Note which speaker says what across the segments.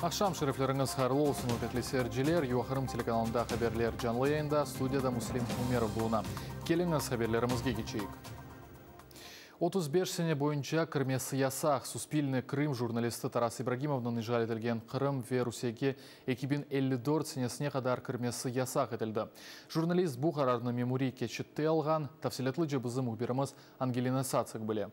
Speaker 1: Aqşam şerifleriñiz hayırlı olsun, ürmetli seyirciler! UA Qırım telekanalında haberler canlı yayında, studiyada Müslim Ümerov buluna. Keliñiz, haberlerimizge keçeyik. 35 sene boyunca kirmesi yasaq Suspilne Krım jurnalisti Taras İbragimovnıñ işğal etilgen Qırım ve Rusiyege 2054 senesine qadar kirmesi yasaq etildi. Jurnalist bu qararnı memuriy keçitte alğan, tafsilâtlıca bizim mühbirimiz Angelina Satsık bile.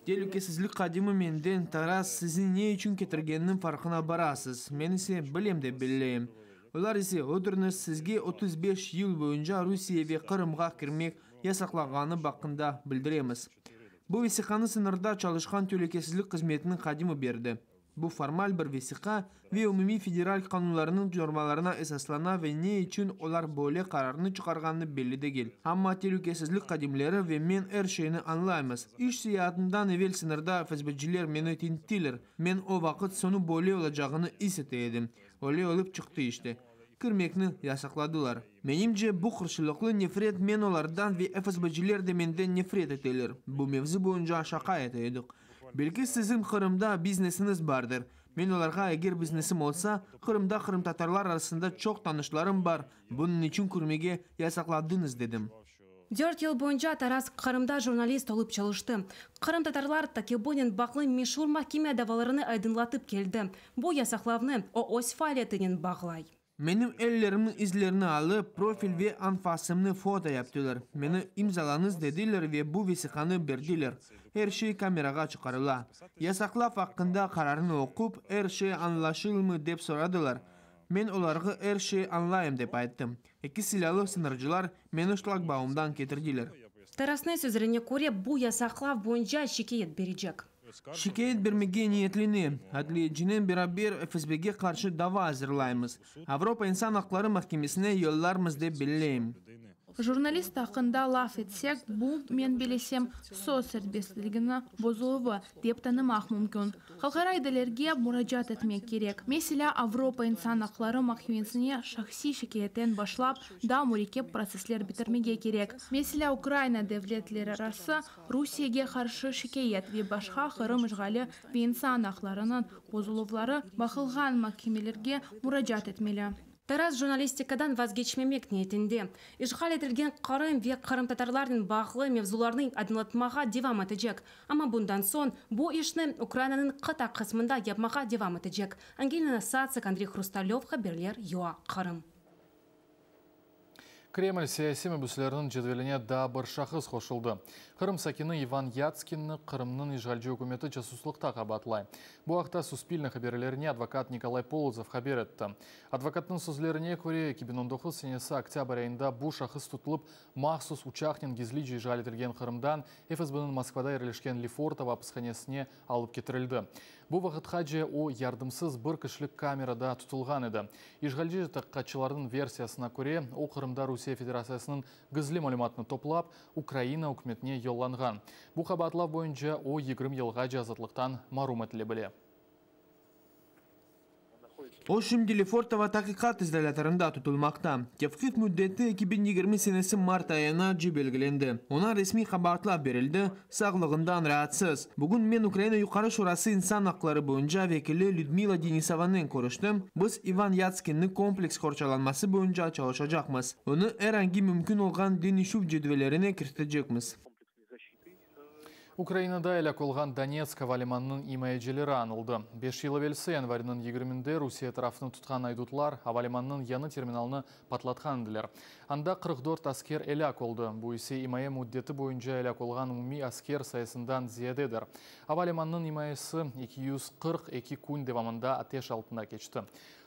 Speaker 2: Telükesizlik hadimi menden, Taras sizni ne içün ketirgeniniñ farqına barasız, men ise bilem dep belleyim. Olar ise, Oturıñız, sizge 35 yıl boyunca Rusiye ve Qırımğa kirmek yasaqlanğanı aqqında bildiremiz. Bu vesiqanı sıñırda çalışqan telükesizlik hızmetiniñ hadimi berdi. Bu formal bir vesiqa ve umumiy federal qanunlarınıñ normalarına esaslana ve ne içün olar böyle qararnı çıqarğanı belli degil. Amma telükesizlik hadimleri ve men er şeyni añlaymız. İş seyaatından evel sıñırda FSBciler meni tinttiler. Men o vaqıt soñu böyle olacağını is ete edim. Öyle olıp çıqtı işte. Kirmekni yasaqladılar. Menimce, bu qarşılıqlı nefret, men olardan ve FSBciler de menden nefret eteler. Bu mevzu boyunca şaqa ete edik. Belki siziñ Qırımda biznesiñiz bardır. Men olarğa eger biznesim olsa, Qırımda qırımtatarlar arasında çoq tanışlarım bar, bunıñ içün kirmege yasaqladıñız dedim.
Speaker 3: Dört yıl boyunca Taras Qırımda jurnalist olıp çalıştı. Qırımtatarlar taqibinen bağlı meşur mahkeme davalarını aydınlatıp keldi. Bu yasaqlavnı o öz faaliyetinen bağlay.
Speaker 2: Menim ellerimniñ izlerini alıp, profil ve anfasımnı foto yaptılar. Meni imzalañız dediler ve bu vesiqanı berdiler. Er şey kamerağa çıqarıla. Yasaqlav aqqında qararnı oqup, er şey añlaşılmı dep soradılar. Men olarğa er şey añlayım dep ayttım. Eki silâlı sıñırcılar meni şlagbaumdan ketirdiler.
Speaker 3: Tarasnıñ sözlerine köre, bu yasaqlav boyunca şikâyet berecek.
Speaker 2: Şikâyet bermege niyetlenem. Adliyecinen beraber FSBge qarşı dava azırlaymız. Avropa insan aqları mahkemesine yollarmız dep belleyim.
Speaker 4: Jurnalist aqqında laf etsek, bu, men bellesem, söz serbestliginiñ bozuluvı, dep tanımaq mümkün. Halqara idarelerge muracaat etmek kerek. Meselâ, Avropa insan aqları mahkemesine şahsiy şikâyetten başlap, daa mürekkep protsessler bitirmege kerek. Meselâ, Ukraina devletlerarası Rusiyege qarşı şikâyet ve başqa Qırım işğali ve insan aqlarınıñ bozuluvları baqılğan mahkemelerge muracaat etmeli.
Speaker 3: Taras jurnalistikadan vazgeçmemek niyetinde. İşğal etilgen Qırım ve qırımtatarlarnen bağlı mevzularnı aydınlatmağa devam etecek. Amma bundan soñ bu işni Ukrainanıñ qıta qısmında yapmağa devam etecek. Angelina Satsık, Andrey Hrustalöv, haberler, UA, Qırım.
Speaker 1: Kreml siyasiy mabüsleriniñ cedveline daa bir şahıs qoşuldı. Qırım sakini İvan Yatskinni Qırımnıñ işğalci ükümeti casuslıqta qabaatlay. Bu aqta Suspilne haberlerine advokat Nikolay Polozov haber etti. Advokatnıñ sözlerine köre, 2019 senesi oktâbr ayında bu şahıs tutulıp, mahsus uçaqnen gizlice işğal etilgen Qırımdan FSBniñ Moskvada yerleşken Lefortovo apishanesine alıp ketirildi. Bu vaqıtqace o, yardımsız bir kişilik kamerada tutulğan edi. İşğalci taqiqatçılarnıñ versiyasına köre, o, Qırımda Rusiye Federatsiyasınıñ gizli malümatını toplap, Ukraina ükümetine yollanğan. Bu qabaatlav boyunca o, 20 yılğace azatlıqtan marum etile bile.
Speaker 2: O şimdi Lefortovo taqiqat izolâtorında tutulmaqta. Tevqif müddeti 2020 senesi mart ayınace belgilendi. Oña resmiy qabaatlav berildi, sağlığından raatsız. Bugün men Ukraina Yuqarı Şurası insan aqları boyunca vekili Lüdmila Denisovanen körüştim, biz İvan Yatskinni kompleks qorçalanması boyunca çalışacaqmız, onı er angi mümkün olğan deñişüv cedvellerine kirsetecekmiz.
Speaker 1: Ukrainada elâk olğan Donetsk ava limanınıñ imayecileri añıldı. Beş yıl evelsi yanvarniñ yigirminde Rusiye tarafını tutqan aydutlar ava limanınıñ yañı terminalını patlatqan ediler. Anda 44 asker elâk oldı, bu ise imaye müddeti boyunca elâk olğan umumiy asker sayısından ziyadedir. Ava limanınıñ imayesi 242 kün devamında ateş altında keçti.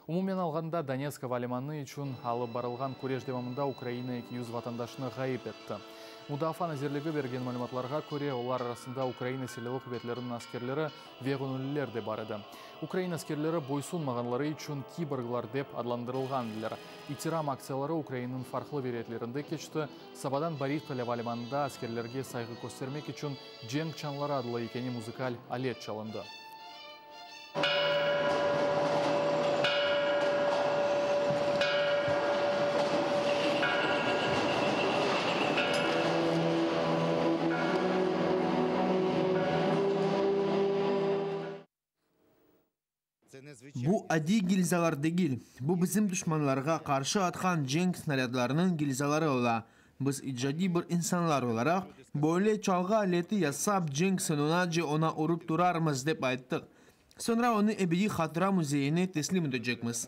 Speaker 1: Umumen alğanda, Donetsk ava limanı içün alıp barılğan küreş devamında Ukraina 200 vatandaşını ğayıp etti. Mudafaa nazirligi bergen malümatlarğa köre, olar arasında Ukraina Silâlı quvetleriniñ askerleri ve göñülliler de bar edi. Ukraina askerleri boysunmağanları içün kiborglar dep adlandırılğan ediler. İtiram aktsiyaları Ukrainanıñ farqlı vilâyetlerinde keçti. Sabadan Borispol ava limanında askerlerge sayğı köstermek içün Cenk çanları adlı yekâne muzıkal alet çalındı.
Speaker 2: Bu adiy gilzalar degil, bu bizim duşmanlarğa qarşı atqan cenk snarâdlarınıñ gilzaları ola. Biz icadiy bir insanlar olaraq, böyle çalğı aleti yasap, cenk soñunace oña urıp turarmız, dep ayttıq. Soñra onı ebediy hatıra müzeyine teslim etecekmiz.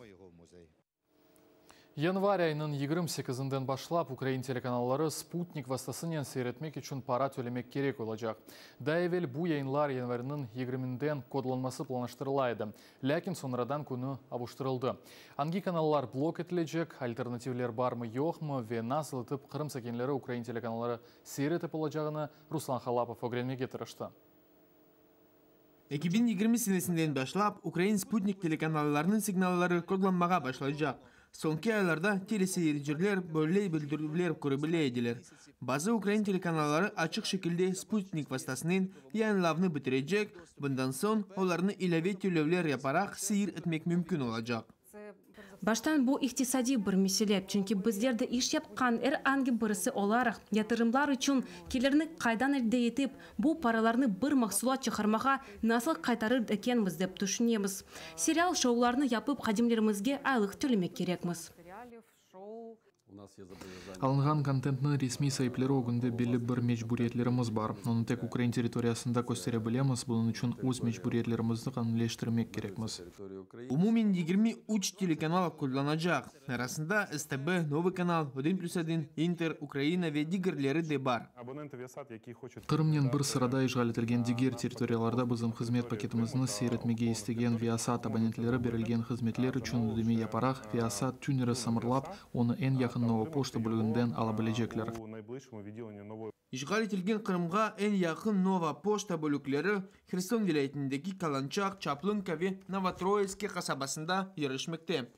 Speaker 1: Yanvar ayınıñ 28-inden başlap ukrain telekanalları sputnik vastasınen seyir etmek içün para tölemek kerek olacaq. Daa evel bu yayınlar yanvarniñ yigirminden kodlanması planlaştırıla edi, lâkin soñradan künü avuştırıldı. Angi kanallar blok etilecek, alternativler barmı-yoqmı ve nasıl etip Qırım sakinleri ukrain telekanalları seyir etip olacağını Ruslan Halapov ögrenmege tırıştı.
Speaker 2: 2020 senesinden başlap ukrain sputnik telekanallarınıñ signalları kodlanmağa başlaycaq. Soñki aylarda teleseyirciler böyle bildirüvler köre bile ediler. Bazı ukrain telekanalları açıq şekilde sputnik vastasınen yayınlavnı bitirecek, bundan soñ olarnı ilâve tölevler yaparaq seyir etmek mümkün olacaq.
Speaker 3: Baştan bu iqtisadiy bir mesele, çünki bizler de iş yapqan er angi birisi olaraq, yatırımlar içün kelirni qaydan elde etip, bu paralarnı bir mahsulat çıqarmağa nasıl qaytarır ekenmiz dep tüşünemiz. Serial, şoularnı yapıp hadimlerimizge aylıq tölemek kerekmiz.
Speaker 1: Alınğan kontentniñ resmiy saipleri ögünde belli bir mecburiyetlerimiz bar. Onı tek ukrain territoriyasında köstere bilemiz, bunıñ içün öz mecburiyetlerimizni qanunleştirmek kerekmiz.
Speaker 2: Umumen 23 telekanal qullanacaq. Arasında STB, Novıy kanal, Odin plüs odin, İnter, Ukraina ve digerleri de bar.
Speaker 1: Qırımnen bir sırada işğal etilgen diger territoriyalarda bizim hızmet paketimizni seyir etmege istegen Viasat abonentleri berilgen hızmetler içün ödeme yaparaq, Viasat tüneri samırlap, onı eñ yaqın Nova poşta bölüginden ala bilecekler.
Speaker 2: İşğal etilgen Qırımğa eñ yaqın Nova poşta bölükleri Herson vilâyetindeki Kalançak, Çaplınka ve Novotroitske qasabasında yerleşmekte.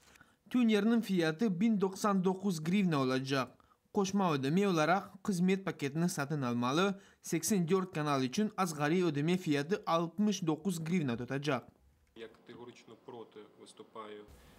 Speaker 2: Tünerniñ fiyatı 1099 grivna olacaq. Qoşma ödeme olaraq hızmet paketini satın almalı, 84 kanal içün asğariy ödeme fiyatı 69 grivna tutacaq.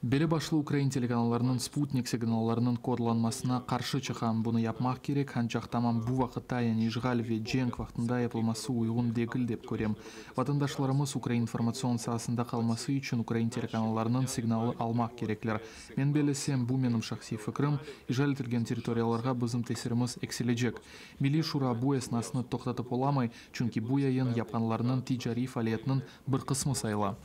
Speaker 1: Belli başlı ukrain telekanallarınıñ sputnik signallarınıñ kodlanmasına qarşı çıqam. Bunı yapmaq kerek, ancaq tamam bu vaqıtta, yani işğal ve cenk vaqtında yapılması uyğun degil dep körem. Vatandaşlarımız ukrain informatsion saasında qalması içün ukrain telekanallarınıñ signalı almaq kerekler. Men bellesem, bu menim şahsiy fikrim, işğal etilgen territoriyalarğa bizim tesirimiz eksilecek. Milliy Şura bu esnasnı toqtatıp olamay, çünki bu yayın yapqanlarnıñ ticariy faaliyetiniñ bir qısmı sayıla.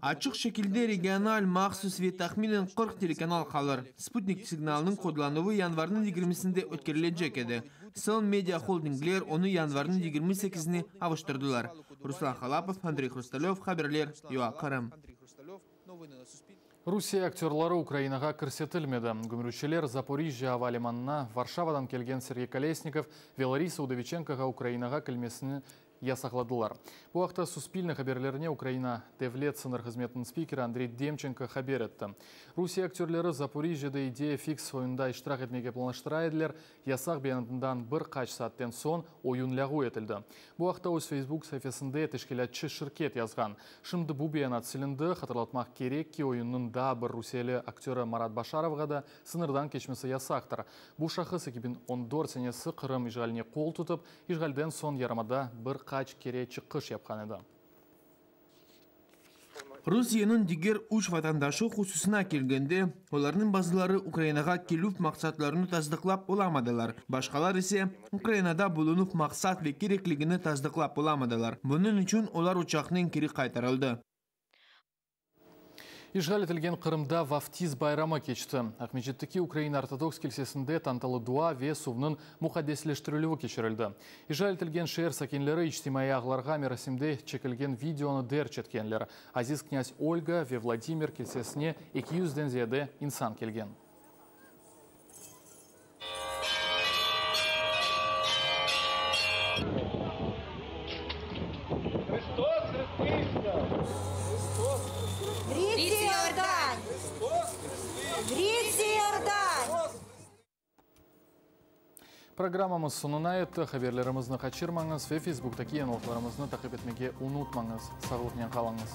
Speaker 2: Açıq şekilde regional, mahsus ve tahminen 40 telekanal qalır. Sputnik signalınıñ kodlanuvı yanvarniñ yigirmisinde ötkerilecek edi. Soñ media-holdingler onı yanvarniñ 28-ine avuştırdılar. Ruslan Halapov, Andrey Hrustalev, haberler, UA Qırım.
Speaker 1: Rusiye aktörları Ukrainağa kirsetilmedi. Gümrükçiler Zaporijjâ ava limanına Varşavadan kelgen Sergey Kolesnikov ve Larisa Udoviçenkoğa Ukrainağa kelmesini yasaqladılar. Bu aqta Suspilne haberlerine Ukraina Devlet sıñır hızmetiniñ spikeri Andrey Demçenko haber etti. Rusiye aktörleri Zaporijjâda İdeya fiks oyunında iştirak etmege planlaştıra ediler. Yasaq beyanatından bir qaç saatten soñ oyun lâğu etildi. Bu aqta öz Feysbuk saifesinde teşkilâtçı şirket yazğan. Şimdi bu beyanat silindi. Hatırlatmaq kerek ki, oyunnıñ daa bir rusiyeli aktörı Marat Başarovğa da sıñırdan keçmesi yasaqtır. Bu şahıs 2014 senesi Qırım işğaline qol tutıp, işğalden soñ yarımada bir qaç kere çıqış yapqan edi.
Speaker 2: Rusiyeniñ diger üç vatandaşı hususına kelgende, olarnıñ bazıları Ukrainağa kelüv maqsatlarını tasdıqlap olamadılar, başqalar ise Ukrainada bulunuv maqsat ve kerekligini tasdıqlap olamadılar, bunıñ içün olar uçaqnen keri qaytarıldı.
Speaker 1: İşğal etilgen Qırımda Vaftiz bayramı keçti. Aqmescitteki Ukraina Ortodoks kilsesinde tantalı dua ve suvnıñ muqaddesleştirilüvi keçirildi. İşğal etilgen şeer sakinleri içtimaiy ağlarğa merasimde çekilgen videonı derc etkenler. Aziz knâz Olga ve Vladimir kilsesine eki yüzden ziyade insan kelgen. Programmamız soñuna yetti. Haberlerimizni qaçırmañız ve Facebooktaki yañılıqlarımıznı taqip etmege unutmañız. Sağlıqnen qalıñız.